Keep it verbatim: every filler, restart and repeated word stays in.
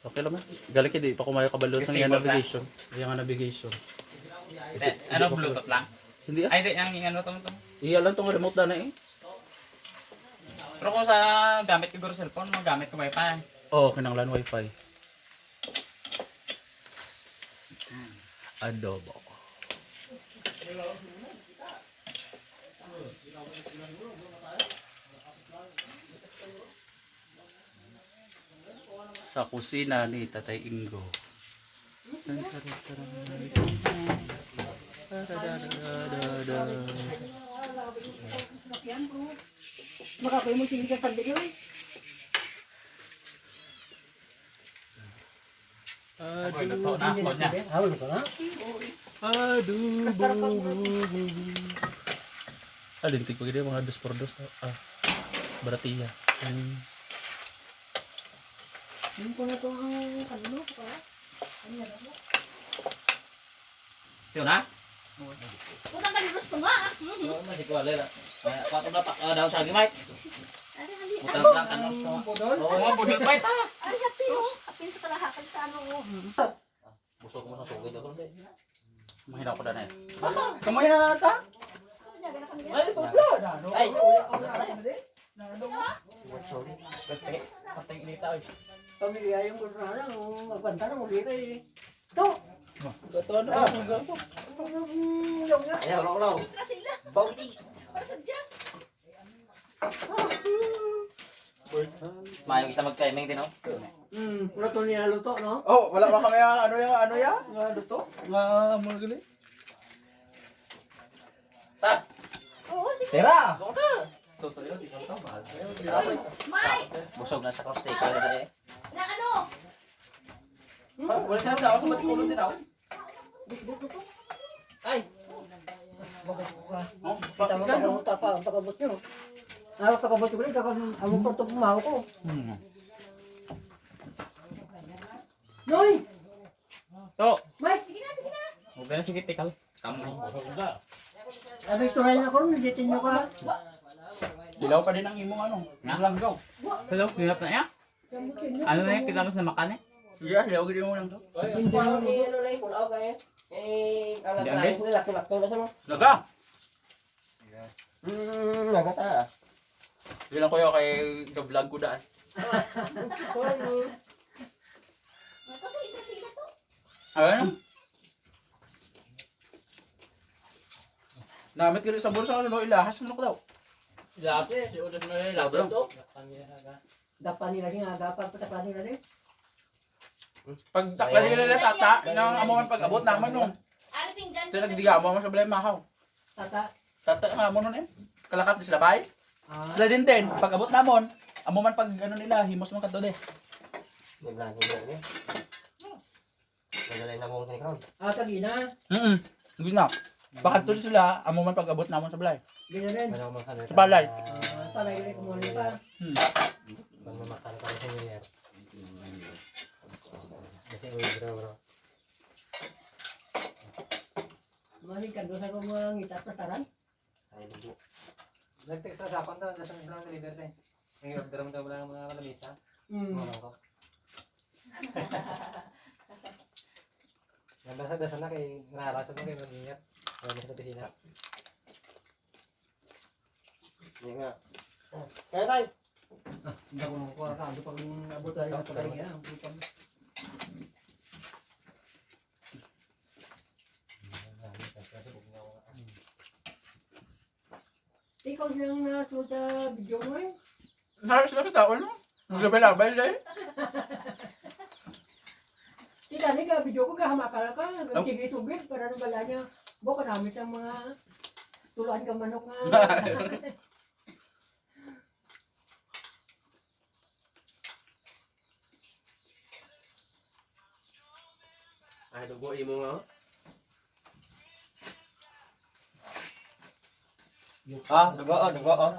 Okay lang man. Gali kay di pa ko mayo kabalo sa Testing iyang ko sa navigation. Iyang navigation. Eh, ano, Bluetooth lang? Hindi ah. Ay, di, ang ano to, to? Iya lang tong remote na eh. Pero kung sa gamit ko guro cellphone, magamit ko wifi. Oo, kinahanglan wifi. Adobo. Sa kusina ni Tatay Ingo. Makapoy mo sini ka sa video eh. Adobo. Ako, luto na ako niya. Ako, luto na? Adobo. Ah, lintik pa gid yung mga dos por dos, no? Ah, baratiya. Hmm. Yung ko na to ang ano, pa? Ano na to? Yun, ha? Utang ka ni gusto nga. Oo, mas ikaw, Lela. Ah, patong na, pak-, ah, daw sa agimay. Ano, ano? Utang lang, ano, gusto nga. Budol? Oo, budol pa ito. Ay, happy, oh. Happy sa kalahatan sa ano, oh. Busog mo sa sugid ako, hindi. Mahina ko na na eh. Kamay na ata? Ay, ito pala. Ay, sorry. Sorry. Patay, patay inita, oy. Pamilya yung kultura na, oh, magbanta na, muli kay ito. Gato na, gato. Ayaw, long, long. Bawdi. Mayo isa mag-timing din, no? Hmm, wala to niya luto, no? Oh, wala ba kami, ah, ano ya, ano ya? Nga luto? Nga, mga gali? Ah! Oo, sige. Tira! Doon ka! Luto yun, di ko ito, mahal. Ay, Mike! Busog na sa cross stick, ano na eh? Na ano? Ha? Wala siya sa ako sa matikulo din ako. Ay! Kita mo, pag-abot ka pa, pag-abot nyo. Ah, pag-abot ko rin, kapag amo pa ito pumaw ko. Hmm. Noy! To. Mike! Sige na, sige na. Huwag na, sige, tikal. Tama. Ano, istorya na ko, hindi tinyo ka. Dilaw pa din ang imong ano, Nga? Langgaw. Hello, hirap na niya? Ano na yung kita mo sa makan eh? Sige, ah, lawag din mo lang to. Ay, ang kuha ni ano na yung pull out, eh. Eh, ang Hindi, nagkalain hindi. Sila, laki-laki na siya, no? Naga! Hmm, naga ta. Yun lang, kuya, kay ga-vlog ko daan. Sorry. Ano? Namit ka rin sa bulsa, ano, ilahas mo ko daw. Ilahas eh, si Udas na rin, ilahas Problem. To. Dapan nila din, nga dapan, patapan nila din. Pagtakla nila na tata, nang amo man pag-abot naman nun. Ano pinggan? Ito nagdiga mo, mas problema ako. Tata. Tata nga amo nun eh. Kalakat di sila bay. Ah. Sila din din, pag-abot namon, amo man pag ano nila, himos man kadto de. May vlog nila niya. Nagalay na mo ang tinikron. Ah, sa gina? Mm-mm. Gina. Baka to sila, amo man pag-abot namon sa balay. Gina rin. Wala ko makanal. Sa balay. Ah, palay rin kumuha pa. Hmm. Pag mamakal ka sa niya. Kasi uy, bro, bro. Mga higkado sa kong mga ngita sa saran? Ay, dugo. Nag-text na sa akon to, nasa lang deliver na eh. Ang i-order mo to, wala nang mga lamisa. Mm. Mga ko. Nabasa-basa na kay, narasa mo kay mag-ingat. Wala na sa opisina. Hindi nga. Kaya, tay! Ah, hindi ako nung kuha ka. Hindi pa rin abot tayo sa pagkain, ah. Hindi pa. Ikaw lang nasunod sa video mo eh. Naras lang sa tao, no? Maglabay-labay, day. Kita ni ka, video ko, gahamakal ka. Sige, sugid, para nang bala niya. Bo, kanamit ang mga tuluan ka manok nga. Ay, dugo imo nga, oh. Ah, dugo, oh, dugo, oh.